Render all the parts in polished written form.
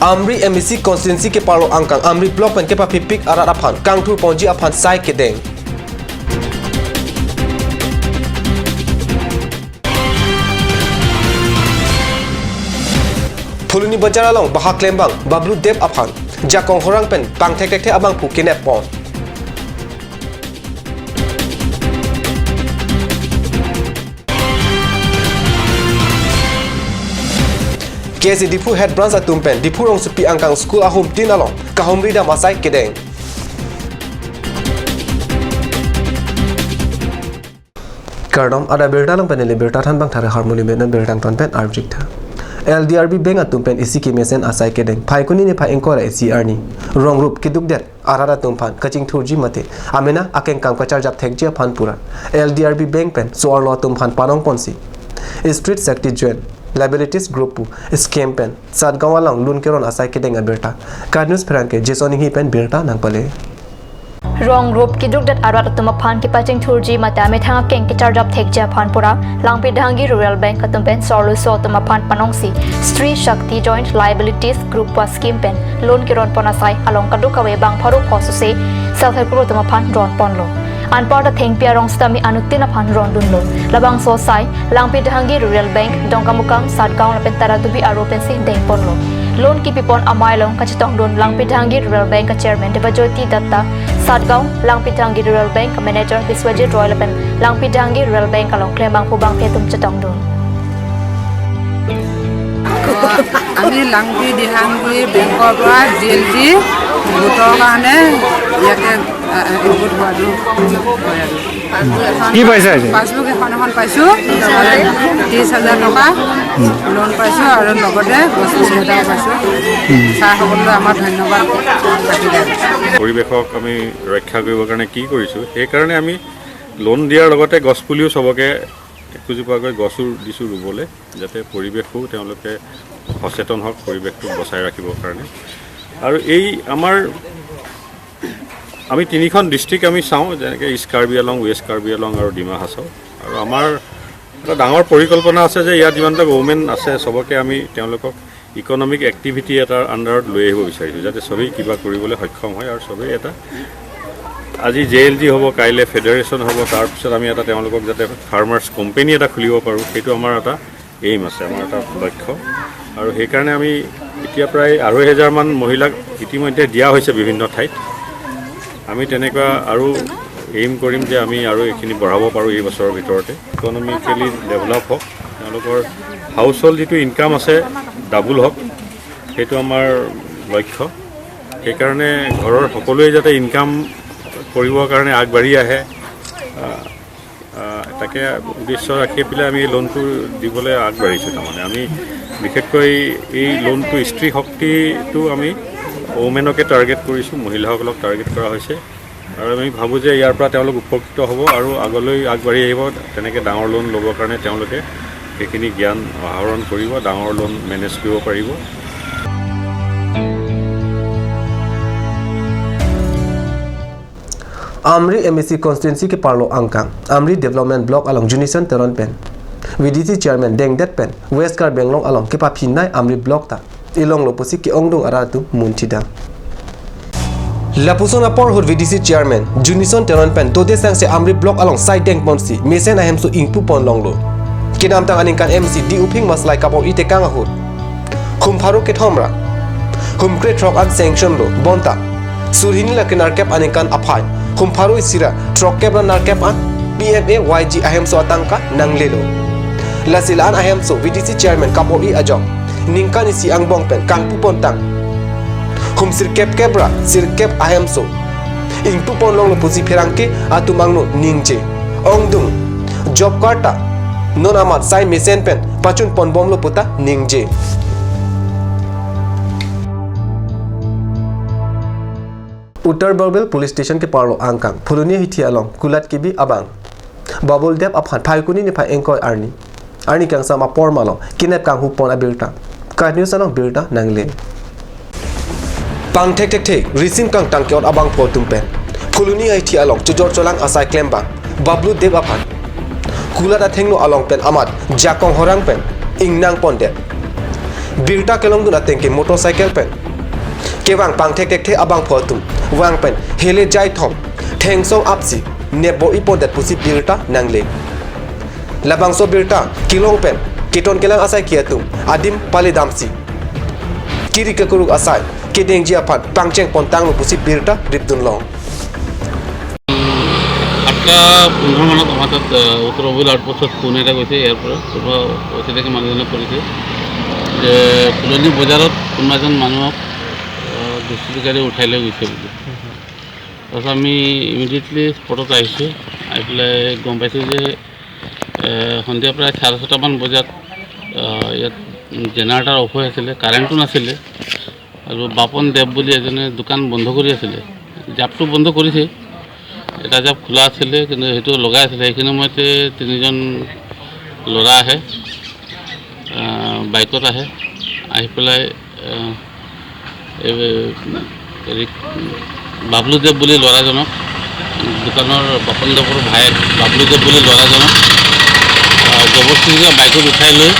Amri MEC constituency ke parlo angkang Amri block pen ke pa pipik arat aphan kangthur ponji aphan sai kedeng Phuluni bajar along bahak lembang Bablu Dev aphan jakong horang pen pang thek thek abang phu kinep pon KC Diphu head branch atum pen Diphu rong supi angkang school ahum tin along kahomri da masai kedeng kardom ada berta long pen le berta than bang thare harmony ben bertang ton pen arjik tha LDRB bank atum pen isi ki mesen asai kedeng phaikuni ne pha engkora isi arni rong rup kiduk det arara tumpan kaching thurji mate amena akeng kam kachar jap thekji phan pura LDRB bank pen soar lo tumpan panong ponsi street sakti join liabilities group pu scam pen Satgaon along lun keron asai kedeng aberta kadnus franke jesoni hi pen berta nangpale rong rup kiduk dat arat tuma phan ki paching thurji mata me thanga keng ki charjap thekja phan pura langpi dhangi rural bank atum pen sorlu so tuma phan panongsi Stri Shakti joint liabilities group pa scheme pen loan kiron ponasai along kadukawe bang pharu phosuse self help group tuma phan ron ponlo anparta thengpia rong stami anutina phan ron dunlo labang so sai langpi dhangi rural bank dongkamukam Satgaon lapen taradubi aro pen si deng ponlo loan ki pipon amailong kachitong dun langpi dhangi rural bank chairman Devajyoti Datta Satgaon langpi dhangi rural bank manager Biswajit Roy lapen langpi dhangi rural bank along klembang phubang phetum chitong dun আমি langpi dhangi বেংকৰ পৰা জিএলজি গোটৰ কাৰণে ইয়াতে input হোৱাটো কি পাইছা? Passbook এখন এখন পাইছোঁ, 30,000 টকা লোন পাইছোঁ আৰু লগতে গছ গছনি এটাও পাইছোঁ। ছাৰসকললৈ আমাৰ ধন্যবাদ থাকিলে। পৰিৱেশক আমি ৰক্ষা কৰিবৰ কাৰণে কি কৰিছোঁ, সেইকাৰণে আমি লোন দিয়াৰ লগতে গছপুলিও চবকে একোজোপাকৈ গছো দিছোঁ ৰুবলৈ, যাতে পৰিৱেশো তেওঁলোকে সচেতন হওক পৰিৱেশটো বচাই ৰাখিবৰ কাৰণে। আৰু এই আমাৰ আমি তিনিখন ডিষ্ট্ৰিক্ট আমি চাওঁ, যেনেকৈ ইষ্ট কাৰ্বি আলং, ৱেষ্ট কাৰ্বি আলং আৰু ডিমা হাছাও। আৰু আমাৰ এটা ডাঙৰ পৰিকল্পনা আছে যে ইয়াত যিমানবিলাক ওমেন আছে চবকে আমি তেওঁলোকক ইকনমিক এক্টিভিটি এটাৰ আণ্ডাৰত লৈ আহিব বিচাৰিছোঁ, যাতে চবেই কিবা কৰিবলৈ সক্ষম হয় আৰু চবেই এটা আজি জে এল জি হ'ব, কাইলৈ ফেডাৰেশ্যন হ'ব, তাৰপিছত আমি এটা তেওঁলোকক যাতে ফাৰ্মাৰ্ছ কোম্পেনী এটা খুলিব পাৰোঁ, সেইটো আমাৰ এটা এইম আছে, আমাৰ এটা লক্ষ্য। আৰু সেইকাৰণে আমি এতিয়া প্ৰায় 2,500মান মহিলাক ইতিমধ্যে দিয়া হৈছে বিভিন্ন ঠাইত। আমি তেনেকুৱা আৰু এইম কৰিম যে আমি আৰু এইখিনি বঢ়াব পাৰোঁ এই বছৰৰ ভিতৰতে। ইকনমিকেলি ডেভেলপ হওক, তেওঁলোকৰ হাউচ হোল্ড যিটো ইনকাম আছে ডাবুল হওক, সেইটো আমাৰ লক্ষ্য। সেইকাৰণে ঘৰৰ সকলোৱে যাতে ইনকাম কৰিবৰ কাৰণে আগবাঢ়ি আহে, তাকে উদ্দেশ্য ৰাখি পেলাই আমি এই লোনটো দিবলৈ আগবাঢ়িছোঁ। তাৰমানে আমি বিশেষকৈ এই লোনটো স্ত্ৰী শক্তিটো আমি ওমেনকে টাৰ্গেট কৰিছোঁ, মহিলাসকলক টাৰ্গেট কৰা হৈছে। আৰু আমি ভাবোঁ যে ইয়াৰ পৰা তেওঁলোক উপকৃত হ'ব আৰু আগলৈ আগবাঢ়ি আহিব। তেনেকৈ ডাঙৰ লোন ল'বৰ কাৰণে তেওঁলোকে সেইখিনি জ্ঞান আহৰণ কৰিব, ডাঙৰ লোন মেনেজ কৰিব পাৰিব। Amri MEC constituency ke parlo angkang Amri development block along Junison Teron pen VDC chairman Dengdet pen West Karbi Anglong along ke pa phinai Amri block ta ilong loposi ke ongdung aratu munthida Lapuson apor hur VDC chairman Junison Teron pen tode sang se Amri block along side deng ponsi mesen ahem su ingpu pon longlo kinam tang aning kan MC di uping maslai kapo ite kang ahur khum pharu ke thomra khum kre trok an sanction lo bonta surhini la kinar cap aning kan aphai khum pharu isira trok cap la nar cap an PMA YG ahem so atangka nanglelo lasilan ahem so VDC chairman kapo i ajong ningkan isi angbong pen kangpu pontang khum sir cap kebra sir cap ahem so ingpu pon long lo pusi pherangke atumangno ningje ongdung job karta non amat sai mesen pen pachun pon bom lo puta ningje Uttar Barbel police station ke parlo angkang phuluni hithi along kulat kibi abang babul deb aphan phaikuni ni pha engkoi arni arni kangsa ma por malo kinep kang hu pon abilta ka news along bilta nangle pang thek thek thek risim kang tang kyot abang pho tumpen phuluni hithi along chujor cholang asai klembang bablu deb aphan kulat athengno along pen amat jakong horang pen ingnang pon de Birta kelong dun ateng ke motorcycle pen kewang pang thek thek the abang photum wang pen hele jai thom theng song apsi nebo ipon dat pusi birta nangle labang so birta kilong pen keton kelang asai kiatum adim pale damsi kiri kekuruk asai kedeng jia phan pangcheng pontang lu pusi birta ripdun long 7:15 মানত আমাৰ তাত উত্তৰ অবৈধ আউটপোষ্টত phone এটা গৈছে। ইয়াৰ পৰা কোনোবা অচিনাকি মানুহজনে কৰিছে যে ফুলনি বজাৰত কোনোবা এজন মানুহক দুষ্কৃতিকাৰী উঠাই লৈ গৈছে বুলি। তাৰপিছত আমি ইমিডিয়েটলি স্পটত আহিছোঁ, আহি পেলাই গম পাইছোঁ যে সন্ধিয়া প্ৰায় 6:30মান বজাত ইয়াত জেনেৰেটাৰ অফ হৈ আছিলে, কাৰেণ্টো নাছিলে আৰু বাপন দেৱ বুলি এজনে দোকান বন্ধ কৰি আছিলে। জাপটো বন্ধ কৰিছে, এটা জাপ খোলা আছিলে কিন্তু সেইটো লগাই আছিলে। সেইখিনি সময়তে তিনিজন ল'ৰা আহে, বাইকত আহে, আহি পেলাই হেৰি বাবলুদেৱ বুলি ল'ৰাজনক, দোকানৰ বাপন দেৱৰ ভায়েক বাবলুদেৱ বুলি ল'ৰাজনক জবৰদস্তিকৈ বাইকত উঠাই লৈ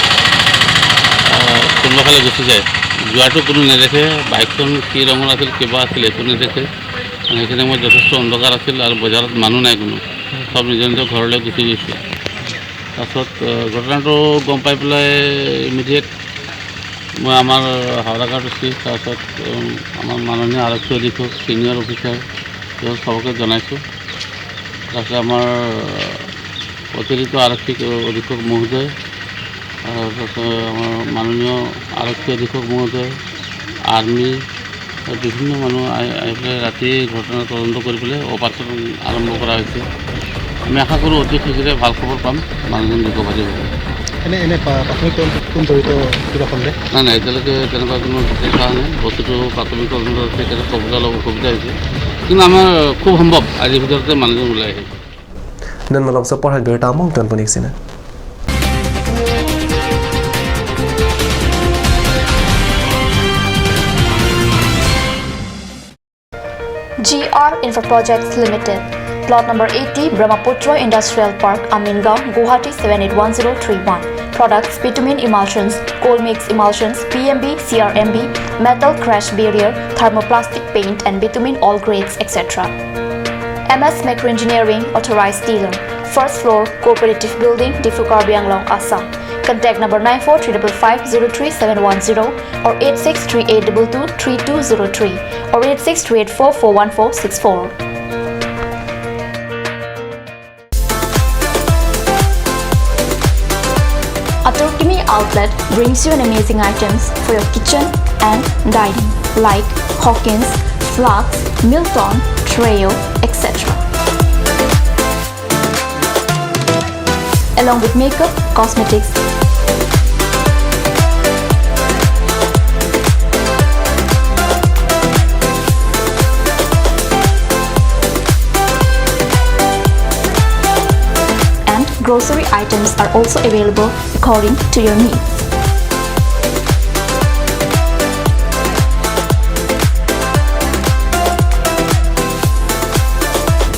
কোনোবাফালে গুচি যায়। যোৱাটো কোনো নেদেখে, বাইকখন কি ৰঙৰ আছিল কিবা আছিল একো নেদেখে। সেইখিনি সময়ত যথেষ্ট অন্ধকাৰ আছিল আৰু বজাৰত মানুহ নাই কোনো, চব নিজৰ নিজৰ ঘৰলৈ গুচি গৈছে। তাৰপিছত ঘটনাটো গম পাই পেলাই ইমিডিয়েট মই আমাৰ হাওৰাঘাট চি, তাৰপিছত আমাৰ মাননীয় আৰক্ষী অধীক্ষক, ছিনিয়ৰ অফিচাৰ সিহঁত চবকে জনাইছোঁ। তাৰপিছত আমাৰ অতিৰিক্ত আৰক্ষী অধীক্ষক মহোদয়, তাৰপিছত আমাৰ মাননীয় আৰক্ষী অধীক্ষক মহোদয়, আৰ্মি, বিভিন্ন মানুহ আহি পেলাই ৰাতি ঘটনা তদন্ত কৰি পেলাই অপাৰেশ্যন আৰম্ভ কৰা হৈছে। আমি আশা কৰোঁ অতি শীঘ্ৰে ভাল খবৰ পাম, মানুহজন ৰিকভাৰী হ'ব। এনে প্ৰাথমিক কোন জড়িত কিবা সন্দেহ? নাই নাই, এতিয়ালৈকে তেনেকুৱা কোনো ডিটেইলছ অহা নাই। বস্তুটো প্ৰাথমিক তদন্ত সেইকাৰণে ক'বলৈ অলপ অসুবিধা হৈছে, কিন্তু আমাৰ খুব সম্ভৱ আজিৰ ভিতৰতে মানুহজন ওলাই আহিব। GR Infra Projects Limited, Plot number 80, Brahmaputra Industrial Park, Amingaon, Guwahati 781031. Products: bitumen emulsions, coal mix emulsions, PMB, CRMB, metal crash barrier, thermoplastic paint and bitumen all grades, etc. MS Macro Engineering, authorized dealer. First floor, Cooperative Building, Diphu Karbi Anglong, Assam. Contact number 9435503710 or 8638223203 or 8638441464. Aturkimi Outlet brings you an amazing items for your kitchen and dining like Hawkins, Flux, Milton, Treo, etc. Along with makeup, cosmetics, and grocery items are also available according to your needs.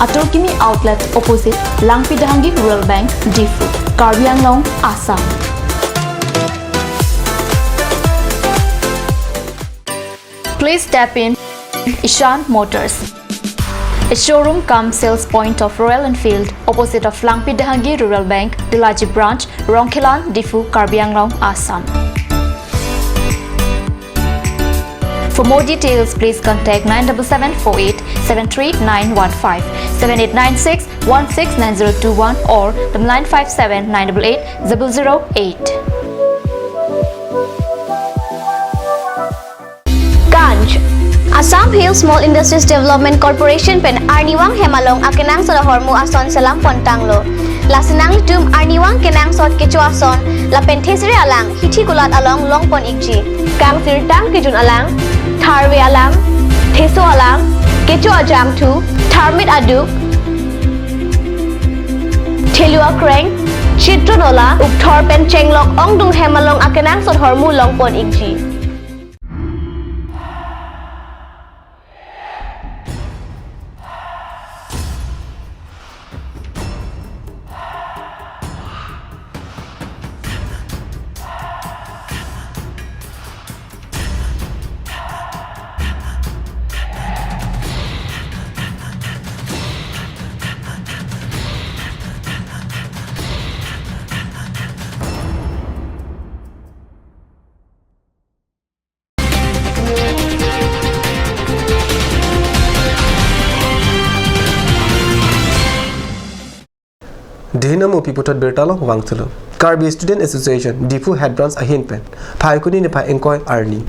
Aturkimi Outlet opposite Langpidahangi Rural Bank, Diphu, Karbi Anglong, Assam. Please tap in Ishan Motors, a showroom cum sales point of Royal Enfield opposite of Langpidahangi Rural Bank, Dilaji Branch, Rongkhilan, Diphu, Karbi Anglong, Assam. For more details, please contact 97748 73915, 7896 169021 or 957 988 008. Ganj Assam Hill Small Industries Development Corporation pen Arniwang Hemalong akenang soda hormu ason salam pontanglo lasinang tum Arniwang kenang sot kecho ason la pen thesre alang hithi gulat along long pon ikji kang sirtang kijun alang tharwe alang theso alang kecho ajang thu tharmit aduk thelua kreng chitronola upthor pen chenglok ongdung hemalong akenang sot hormu long pon ikji. Dehinamu piputot bertalo wangthulo Karbi Student Association Diphu Head Branch ahin pen phaikuni ne phai engkoi arni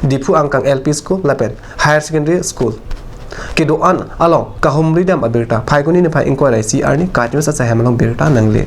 Diphu angkang LP School lapen Higher Secondary School ke do an along kahumri dam abirta phaikuni ne phai engkoi rai si arni katnu sa hemalong berta nangle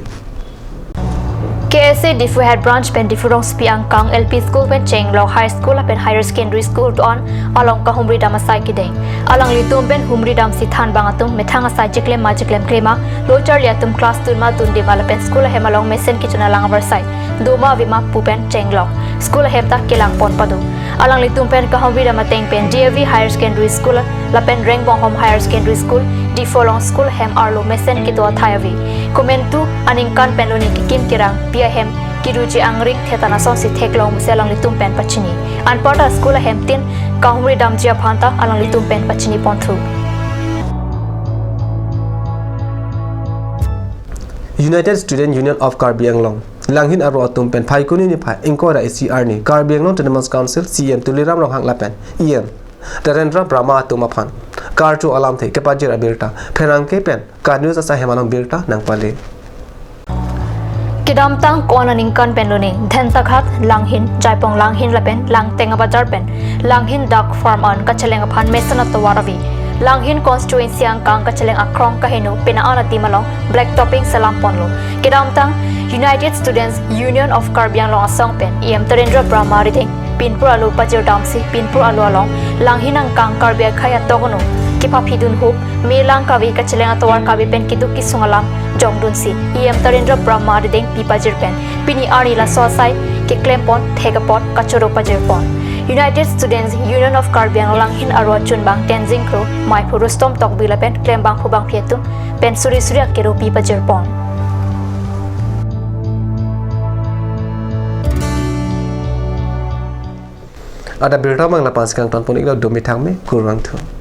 KSA Diphu Head Branch pen Diphu rong spi angkang LP School pen Chenglong High School pen Higher Secondary School to on along ka humri dam asai kideng alang litum pen humri dam si than bangatum methang asai jiklem ma jiklem klema lochar liatum class tunma tun de pen school hemalong mesen kichana lang sai doma vima pupen Chenglong School hepta kelang pon padu alang litum pen ka humri dam ateng pen DAV Higher Secondary School la pen Rengbong Home Higher Secondary School Difolong School hem arlo mesen ki to thayavi komentu aningkan penloni kikim kirang pia hem kiruji angring thetana son si theklong muselang litum pen pachini anpata school hem tin kahumri damjia phanta alang litum pen pachini ponthu. United Student Union of Karbi Anglong Langhin aro atum pen phaikuni ni phai ingkora ACR ni Karbi Anglong Autonomous Council CM Tuliram Ronghang lapen EM Tarendra Brahma atuma phan karchu alam the kepajir abirta pherangke pen karnews asa hemanong birta nangpale Kidamtang kona ningkan penluni dhentakhat langhin jaipong langhin lapen langtenga bajar pen langhin dak farm on kacheleng phan mesana tawaravi langhin constituency angkang kacheleng akrong kahenu pena ana timalong black topping salam ponlo Kidamtang United Students Union of Karbi Anglong asong pen EM Tarendra Brahma riding Pinpur alu pajir damsi Pinpur alu along langhin angkang Karbi khaya togono kipa phidun hup melang kavi kacheleng atawar kavi pen kiduk ki sungalam jongdun si EM Tarendra Brahma riding pipajir pen pini ari la sosai ke klempon thegapot kachoro pajir pon United Students Union of Karbi Anglong langhin aro chunbang Tenzing kro maiphu Rustom tokbila pen klembang phubang phietum pen suri suri akero pipajir pon. Ada berita mangla panskang tanpon ikla domi thangme kurang thu.